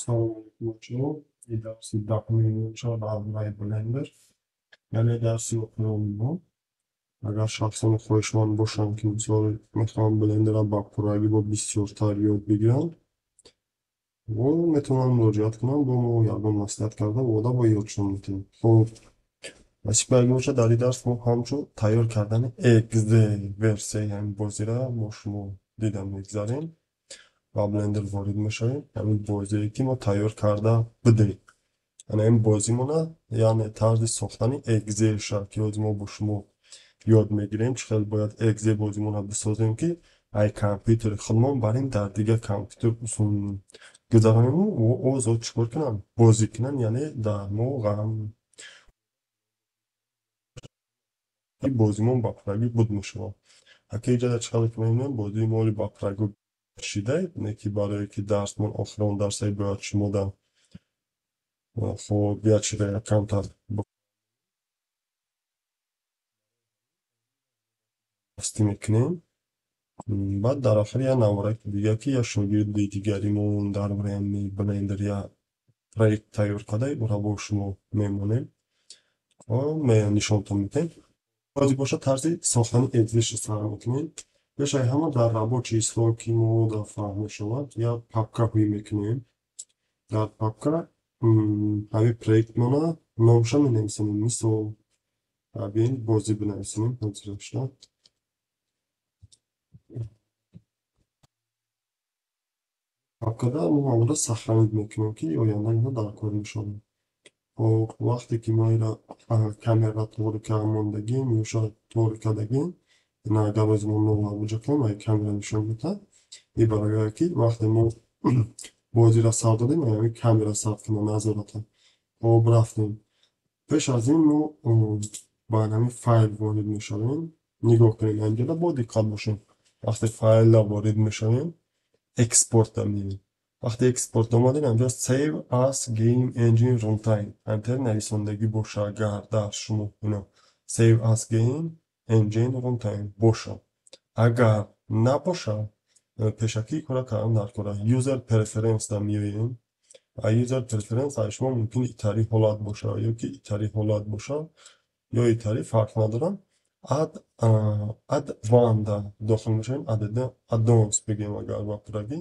Салом алейкум, бачаҳо. Ин дарси даҳуми мешавад дар бораи Blender. Яъне дарси охирони мо. Агар шахсони хоҳишманд бошанд, ки мисол мехоҳанд Blenderро ба пуррагӣ бо бисёртар ёд бигиранд, метавонанд муроҷиат кунанд, бо мо ягон маслиҳат карда, вода бо ёдшон метавонем. Хуб, насиб агар бошад, дар ин дарс мо ҳамчун тайёр кардани XD версияи ҳамин бозиро бо шумо дида мегзарем. Ба Blender ворид мешавем. Ҳамин бозие ки мо тайёр карда будем. Яъне ин бозимона, яъне тарзи сохтани XD-ша, ки ҳозир мо бо шумо ёд мегирем, чӣ хел бояд XD бозимона бисозем, ки ай компютери худмон барем дар дигар компютер гузаронем ва озод чӣ кор кунанд? Бозӣ кунанд, яъне дар мо ғам бозимон ба пуррагӣ буд мешавад. Ака иҷода чӣ хеле ки мебинем, бозии мо ба пуррагӣ шида, не ки барое ки дарсмон охирон дарсае бояд шумо да хоб як чиза якамтар ҳастӣ мекунем. Баъд дар охир як навораки дига, ки як шогирди дигаримон дар бораи ҳамин Blender як проект тайёр карда, ӯро бо шумо мемонем, нишонтон медиҳем. Ҳозир бошад, тарзи сохтани XD-ша сар мекунем. Пешаи ҳама дар рабочий стол, ки мо дар фаҳм мешавад, як папка ҳуй мекунем. Дар папка ҳамин проектмона номша менависем. Мисол, биёед бозӣ бинависем. Ҳозирашда папкада мо ҳамонро сохранить мекунем, ки оянда ино дар кор мешавад. Хоб, вақте ки мо инро камера торика мондагим ё шояд торик кардагим, ина агар боз мо нова буҷа кунем, ай камера нишон медиҳад. Ин барои ки вақте мо бозиро сар додем, ҳамин камера сабт кунад назората. Хоб, рафтем. Пеш аз ин мо ба ҳамин файл ворид мешавем. Нигоҳ кунем, ҳаминҷода бо диққат бошем. Вақте файла ворид мешавем, экспорт меоем. Вақте экспорт омадем, ҳаминҷо Save as Game Engine Runtime. Ҳаминтар нависондагӣ боша, агар дар шумо ино Save as Game Engine Runtime боша. Агар набоша, пешакӣ кора кардан дар кора. User Preference-да меоем. User Preference ай шумо мумкин итари ҳолат боша ё ки итари ҳолат боша ё итари, фарқ надорад. Add one-да дохил мешавем, add-ons бигем агар ба пуррагӣ,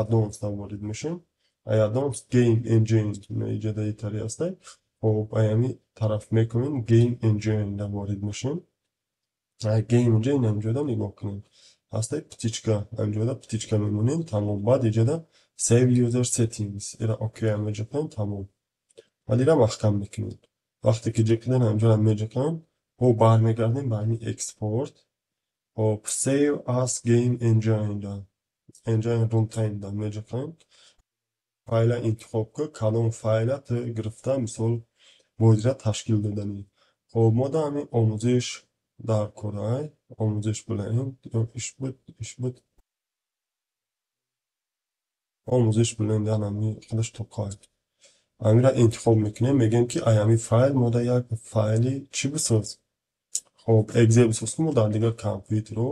add-ons-да ворид мешавем. Ай add-ons Game Engine иҷода итари ҳастай. Хоб, ай ҳамин тараф мекунем, Game Engine-да ворид мешавем. Ай Game Engine ҳаминҷода нигоҳ кунем. Ҳастай птичка, ҳаминҷода птичка мемонем, тамом. Баъд иҷода Save User Settings, ира OK меҷакунем, тамом. Баъд ира маҳкам мекунем. Вақте ки ҷекидан ҳаминҷода меҷакунем, хоб бармегардем ба ҳамин экспорт. Хоб, Save as Game Engine-да, Engine Runtime-да меҷакунем. Файла интихоб кун, кадом файла ту гирифта, мисол, бозиро ташкил доданӣ. Хоб, мо дар ҳамин омӯзиш дар корай, омӯзиш Blend, ё иш буд, иш буд. Омӯзиш Blend, яъне ҳамин худаш тоқай. Ҳаминро интихоб мекунем, мегӯем, ки ай ҳамин файл мо дар як файли чӣ бисоз? Хоб, Excel бисоз, ки мо дар дигар компютерро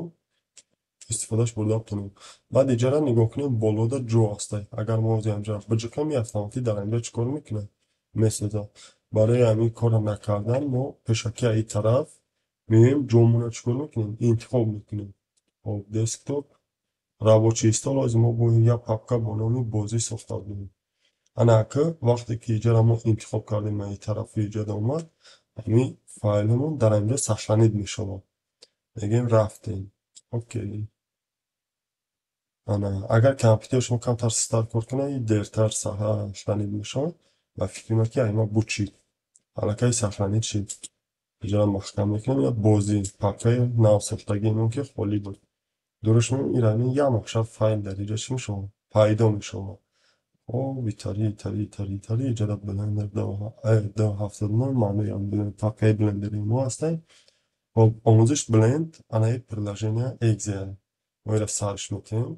истифодаш бурда битонем. Баъд иҷара нигоҳ кунем, болода ҷо ҳастай. Агар мо ҳозир ҳаминҷо биҷиқем, ин автоматик дар ҳаминҷо чӣ кор мекунад? Месозад. Барои ҳамин корро накардан мо пешакӣ аз ин тараф меоем, ҷомонро чӣ кор мекунем? Интихоб мекунем. Хоб, десктоп, рабочий стол, ҳозир мо бо як папка бо номи бозӣ сохта будем. Ана ака вақте ки иҷара мо интихоб кардем, аз ин тарафи иҷода омад, ҳамин файлмон дар ҳаминҷо сохранить мешавад. Мегӯем рафтем. Окей. Ана агар компютери шумо камтар сустар кор кунад, ин дертар сохранить мешавад. Ба фикри ман, ки ай ма бучид. Аллакай сохранить шид. Иҷора маҳкам мекунем, я бозӣ папкаи нав сохтагиамон, ки холӣ буд. Дуруст мегӯем, ин ҳамин як мақшад файл дар инҷо чӣ мешавад? Пайдо мешавад. Хоб, итари, итари, итари, итари, иҷода Blender 2.79, маънои папкаи Blender-и мо ҳастай. Хоб, омӯзиш Blend, ана ин приложение Excel. Мо инро сарш метиҳем.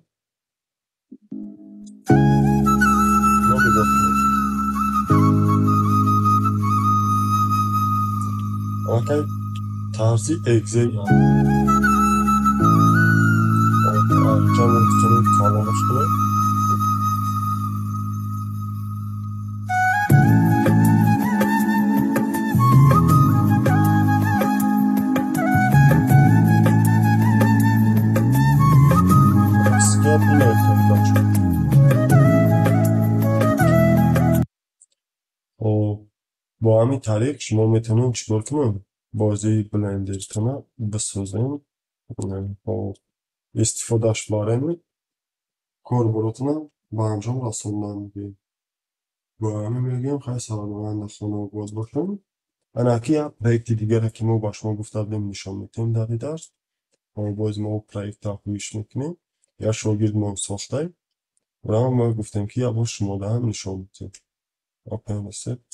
Нигоҳ кунем. Аллакай тарзи Excel ҷамъ кунем, калонаш кунем. Ҳамин тариқ шумо метавонед чӣ кор кунед? Бозии блендертона бисозем. Хоб, истифодааш барем, корборотона ба анҷом расондан. Бо ҳамин мегӯем, хай, сарбаланду хонаобод бошем. Ана ки як проекти дигаре, ки мо ба шумо гуфта будем, нишон медиҳем дар ин дарс. Боз мо проектро ҳуиш мекунем. Як шогирдмон сохтаем. Ва мо гуфтем, ки як бор шумодаам нишон медиҳем. Open Receipt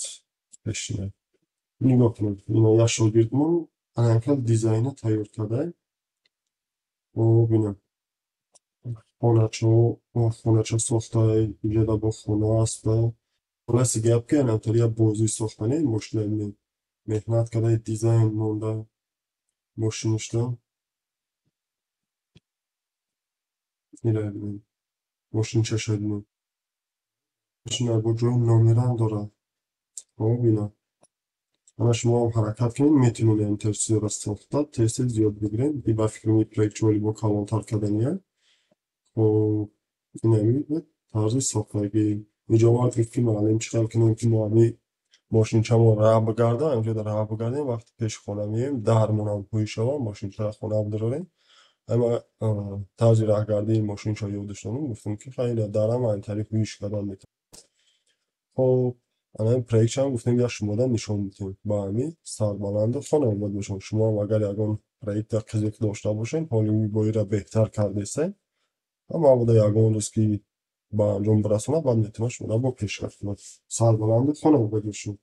пешина. Нигоҳ кунед. Ина як шогирдмон ана дизайна тайёр кардаем. Хоб, ина хоначаҳо, хонача сохтаи, инҷода бо хона аст. Хулоси гап, ки анамтари як бозӣ сохтанем, мошина меҳнат карда, дизайн монда мошинашда. Ира бинед. Мошинчаша бинед. Мошина бо ҷои номерам дорад. Хоб, ина. Ана шумо ҳаракат кунед, метавонед ин чизро сохта, тез-тез ёд бигиред. И ба фикри ин проект чоли бо калонтар кардания. Хоб, инами тарзи сохтагӣ. Инҷо бояд гуфт, ки муаллим, чӣ хел кунем, ки мо ҳами мошинчамо раҳ бигарда, ҳаминҷода раҳ бигардем, вақте пеши хона меоем, дармонам ҳуй шава, мошинчаро хона бидорем. Ама тарзи раҳгардии мошинча ёдаш додам, гуфтам, ки хай, ина дарам ҳамин ҳуиш кардан метавонад. Хоб, ана ин проектчаам гуфтем, як шумода нишон медиҳем. Ба ҳамин сарбаланду хонаобод бошем. Шумоам агар ягон проекта қизиқ дошта бошед, ҳоли бо ира беҳтар кардесед, мабодо ягон рӯз ки ба анҷом бирасонад, баъд метавонад шуморо бо пешкаш кунад. Сарбаланду хонаобод бошед.